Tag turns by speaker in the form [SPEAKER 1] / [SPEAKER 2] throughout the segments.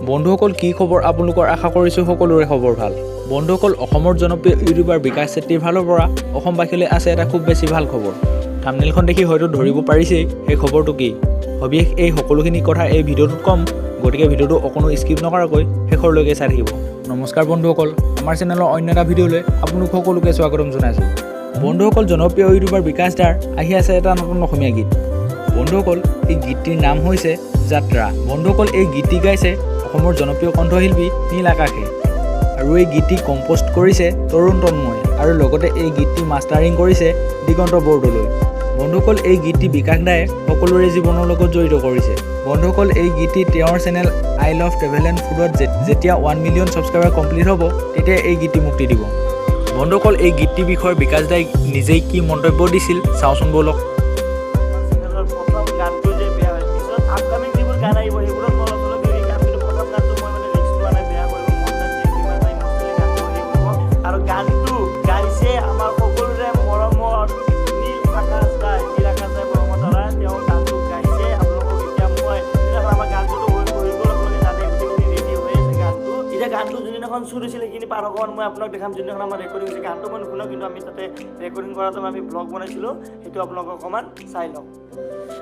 [SPEAKER 1] বন্ধুসকল, কি খবৰ আপোনালোকৰ? আশা কৰিছোঁ সকলোৰে খবৰ ভাল। বন্ধুসকল, অসমৰ জনপ্ৰিয় ইউটিউবাৰ বিকাশ চেত্ৰীৰ ফালৰ পৰা অসমবাসীলৈ আছে এটা খুব বেছি ভাল খবৰ। থাম্বনেইলখন দেখি হয়তো ধৰিব পাৰিছেই সেই খবৰটো কি। সবিশেষ এই সকলোখিনি কথা এই ভিডিঅ'টোত ক'ম, গতিকে ভিডিঅ'টো অকণো স্কিপ নকৰাকৈ শেষৰলৈকে চাই থাকিব। নমস্কাৰ বন্ধুসকল, আমাৰ চেনেলৰ অন্য এটা ভিডিঅ'লৈ আপোনালোক সকলোকে স্বাগতম জনাইছোঁ। বন্ধুসকল, জনপ্ৰিয় ইউটিউবাৰ বিকাশ দাৰ আহি আছে এটা নতুন অসমীয়া গীত। বন্ধুসকল, এই গীতটিৰ নাম হৈছে যাত্ৰা। বন্ধুসকল, এই গীতটি গাইছে অসমৰ জনপ্ৰিয় কণ্ঠশিল্পী নীল আকাশে আৰু এই গীতটি কম্প'জ কৰিছে তৰুণ তন্ময় আৰু লগতে এই গীতটি মাষ্টাৰিং কৰিছে দিগন্ত বৰদলৈ। বন্ধুসকল, এই গীতটি বিকাশ দায়ে সকলোৰে জীৱনৰ লগত জড়িত কৰিছে। বন্ধুসকল, এই গীতটি তেওঁৰ channel I love travel and ফুডত যেতিয়া 1 মিলিয়ন ছাবস্ক্ৰাইবাৰ কমপ্লিট হ'ব, তেতিয়া এই গীতটি মুক্তি দিব। বন্ধুসকল, এই গীতটিৰ বিষয়ে বিকাশ দাই নিজেই কি মন্তব্য দিছিল, চাওঁচোন ব'লক।
[SPEAKER 2] চেনেলৰ প্ৰথম গানটো যে বেয়া হয়, পিছত আপকামিং যিবোৰ গান আহিব সেইবোৰত মই অলপ চলপ লিৰিক গাম, কিন্তু প্ৰথম গানটো মই মানে ৰিস্ক লোৱা নাই, বেয়া কৰিব মন নাই। যিহেতু ইমান এটা ইম'চনেলি গানটো হেৰি কৰিব আৰু গানটো গাইছে আমাৰ সকলোৰে মৰমৰ নীল আকাশ দাই। নীল আকাশ দাই, মৰমৰ দাদা, তেওঁ গানটো গাইছে। আপোনালোকক এতিয়া মই যিদিনাখন আমাৰ গানটোতো হৈ হৈ গ'ল, আপোনালোকে জানে, গোটেইখিনি ৰেডি হৈ আছে গানটো। এতিয়া গানটো যোনদিনাখন শ্বুট হৈছিল, সেইখিনি পাৰ অকণমান মই আপোনাক দেখাম। যোনদিনাখন আমাৰ ৰেকৰ্ডিং হৈছে, গানটো মই নুশুনাওঁ, কিন্তু আমি তাতে ৰেকৰ্ডিং কৰাটো আমি ব্লগ বনাইছিলোঁ, সেইটো আপোনালোকে অকণমান চাই লওক।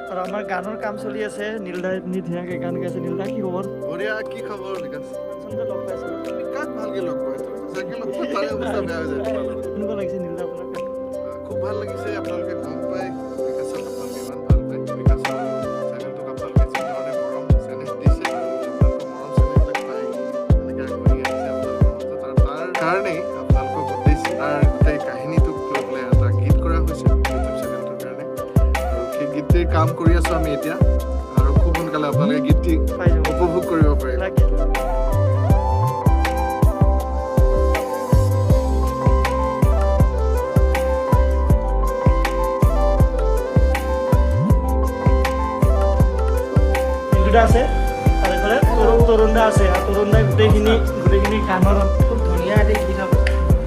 [SPEAKER 2] আৰু আমাৰ গানৰ কাম চলি আছে। নীলদাই ধুনীয়াকৈ গান গাইছে। নীলদা, কি খবৰ?
[SPEAKER 3] বঢ়িয়া, কি খবৰ বিকাশ?
[SPEAKER 2] ফাংচনতে লগ পাইছিলোঁ।
[SPEAKER 3] তুমি কাক ভালকে লগ পাই? তুমি যাকে লগ পোৱা তাৰে অৱস্থা বেয়া হৈ যায় তোমাৰ লগত।
[SPEAKER 2] কেনেকুৱা লাগিছে নীলদা আপোনাক?
[SPEAKER 3] খুব ভাল লাগিছে। আপোনালোকে গম পায় বিকাশক আপোনালোকে ইমান ভাল পায়। বিকাশৰ চেনেলটোক আপোনালোকে যি ধৰণে মৰম চেনেহ দিছে আৰু আপোনালোকৰ মৰম চেনেহবিলাক পাই এনেকৈ আগবাঢ়ি আহিছে আপোনালোকৰ মাজত আৰু তাৰ কাৰণেই আপোনালোকক উদ্দেশ্যি তাৰ গোটেই কাহিনীটোক লৈ পেলাই এটা গীত কৰা হৈছে ইউটিউব চেনেলটোৰ কাৰণে আৰু সেই গীতটিৰ কাম কৰি আছোঁ আমি এতিয়া আৰু খুব সোনকালে আপোনালোকে গীতটি
[SPEAKER 2] পাই যাব,
[SPEAKER 3] উপভোগ কৰিব পাৰিব।
[SPEAKER 2] তাকে। পিণ্টুদা আছে আৰু এইফালে তৰুণ দা আছে আৰু তৰুণ দাই গোটেইখিনি গানৰ
[SPEAKER 4] খুব ধুনীয়া এটি গীত হ'ব,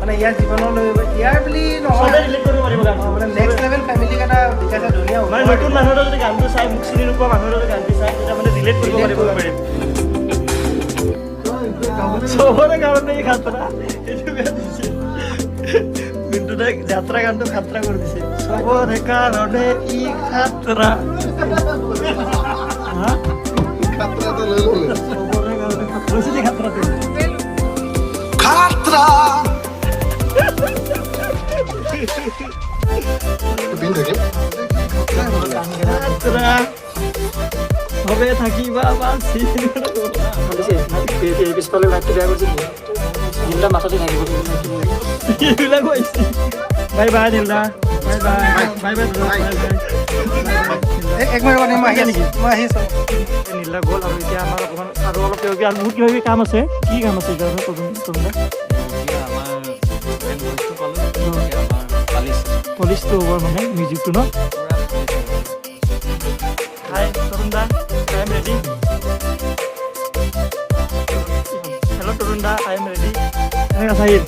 [SPEAKER 4] মানে ইয়াৰ জীৱনলৈ, ইয়াৰ বুলি
[SPEAKER 2] চবে
[SPEAKER 4] নহয়,
[SPEAKER 2] ৰিলেট কৰিব পাৰিব গানটো।
[SPEAKER 4] মানে নেক্সট লেভেল ফেমিলিক এটা বিকাশে ধুনীয়া
[SPEAKER 2] মানে
[SPEAKER 4] উপহাৰ
[SPEAKER 2] নতুন
[SPEAKER 4] দিব।
[SPEAKER 2] মানুহ এটা যদি গানটো চাই, মোক চিনি নোপোৱা মানুহ এটা যদি গানটো চাই, তেতিয়া মানে ৰিলেট কৰিব
[SPEAKER 4] Relate
[SPEAKER 2] পাৰিব।
[SPEAKER 4] কৰিব পাৰিব।
[SPEAKER 2] চবৰে কাৰণে এই খাতৰা, এইটো বেয়া দিছে। পিণ্টুদাই যাত্ৰা গানটো খাতৰা কৰি দিছে। চবৰে কাৰণে ই খাতৰা, হা?
[SPEAKER 3] খাতৰাটো লৈ ল'লে।
[SPEAKER 2] চবৰে কাৰণে খাতৰা হৈছে দেই খাতৰাটো।
[SPEAKER 3] খাতৰা পিন্ধি থাকিম।
[SPEAKER 2] খাতৰা চবে থাকিবা বাচি।
[SPEAKER 4] পিছফালে লাইটটো বেয়া কৰিছে নেকি? নীলদা মাথাতে থাকিব।
[SPEAKER 2] এইবিলাকো আহিছে। বাই বাই নীলদা, bye bye, bye bye, bye bye.
[SPEAKER 4] এক মিনিট, মানে মই আহি আছো, মই আহি আছো।
[SPEAKER 2] নীলদা গ'ল আৰু এতিয়া আমাৰ অকণমান আৰু অলপ কিবা কিবি আৰু বহুত কিবা কিবি কাম আছে। কি কাম আছে এতিয়া তৰুণ তৰুণদা?
[SPEAKER 5] এতিয়া আমাৰ মেইন ভইচটো পালোঁ, এতিয়া আমাৰ পালিচ।
[SPEAKER 2] পলিচটো হ'ব, মানে মিউজিকটো ন?
[SPEAKER 5] পূৰা polish হ'ব।
[SPEAKER 2] হাই তৰুণ দা, I am ready. Hello Tarun da, I am ready. কেনেকুৱা চাহিল?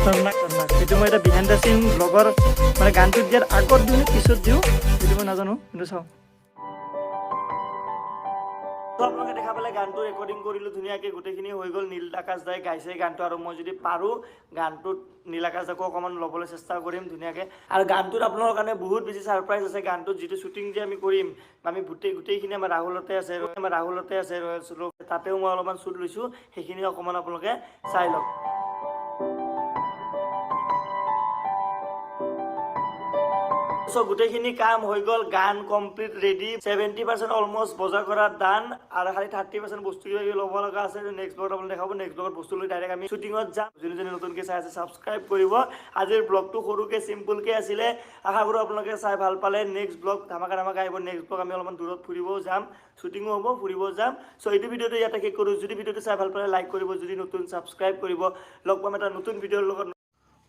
[SPEAKER 2] খতৰনাক, খতৰনাক। সেইটো মই এতিয়া বিহাইণ্ড the চিন ব্লগৰ মানে গানটো দিয়াৰ আগত দিওঁ নে পিছত দিওঁ, সেইটো মই নাজানো, কিন্তু চাওঁ। তো আপোনালোকে দেখা পালে, গানটো ৰেকৰ্ডিং কৰিলোঁ ধুনীয়াকৈ, গোটেইখিনি হৈ গ'ল। নীল আকাশ দাই গাইছে গানটো আৰু মই যদি পাৰোঁ গানটোত নীল আকাশ দাকো অকণমান ল'বলৈ চেষ্টা কৰিম ধুনীয়াকৈ। আৰু গানটোত আপোনালোকৰ কাৰণে বহুত বেছি ছাৰপ্ৰাইজ আছে। গানটোত যিটো শ্বুটিং যে আমি কৰিম, আমি গোটেইখিনি আমাৰ ৰাহুলতে আছে, আমাৰ ৰাহুলতে আছে ৰয়েল চুলো, তাতেও মই অলপমান শ্বুট লৈছোঁ, সেইখিনি অকণমান আপোনালোকে চাই লওক। চ' গোটেইখিনি কাম হৈ গ'ল, গান কমপ্লিট ৰেডি, 70% অলমষ্ট বজাৰ কৰা ডান আৰু খালি 30% বস্তু কিবা কিবি ল'ব লগা আছে। নেক্সট ব্লগত আপোনালোকে দেখাব। নেক্সট ব্লগত বস্তু লৈ ডাইৰেক্ট আমি শ্বুটিঙত যাম। যোনে যোনে নতুনকৈ চাই আছে, ছাবস্ক্ৰাইব কৰিব। আজিৰ ব্লগটো সৰুকৈ চিম্পুলকৈ আছিলে, আশা কৰোঁ আপোনালোকে চাই ভাল পালে। নেক্সট ব্লগ ধামাকা ধামাকা আহিব। নেক্সট ব্লগ আমি অলপমান দূৰত ফুৰিবও যাম, শ্বুটিঙো হ'ব, ফুৰিব যাম। চ' এইটো ভিডিঅ'টো ইয়াতে শেষ কৰোঁ। যদি ভিডিঅ'টো চাই ভাল পালে লাইক কৰিব, যদি নতুন ছাবস্ক্ৰাইব কৰিব। লগ পাম এটা নতুন ভিডিঅ'ৰ লগত।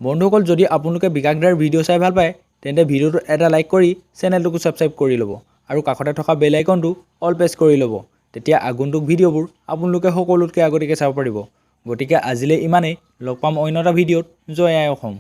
[SPEAKER 1] বন্ধুসকল, যদি আপোনালোকে বিকাশ দাৰ ভিডিঅ' চাই ভাল পায়, তেন্তে ভিডিঅ'টো এটা লাইক কৰি চেনেলটোকো ছাবস্ক্ৰাইব কৰি ল'ব আৰু কাষতে থকা বেল আইকনটো অল প্ৰেছ কৰি ল'ব। তেতিয়া আগন্তুক ভিডিঅ'বোৰ আপোনালোকে সকলোতকৈ আগতীয়াকৈ চাব পাৰিব। গতিকে আজিলৈ ইমানেই, লগ পাম অন্য এটা ভিডিঅ'ত। জয় আই অসম।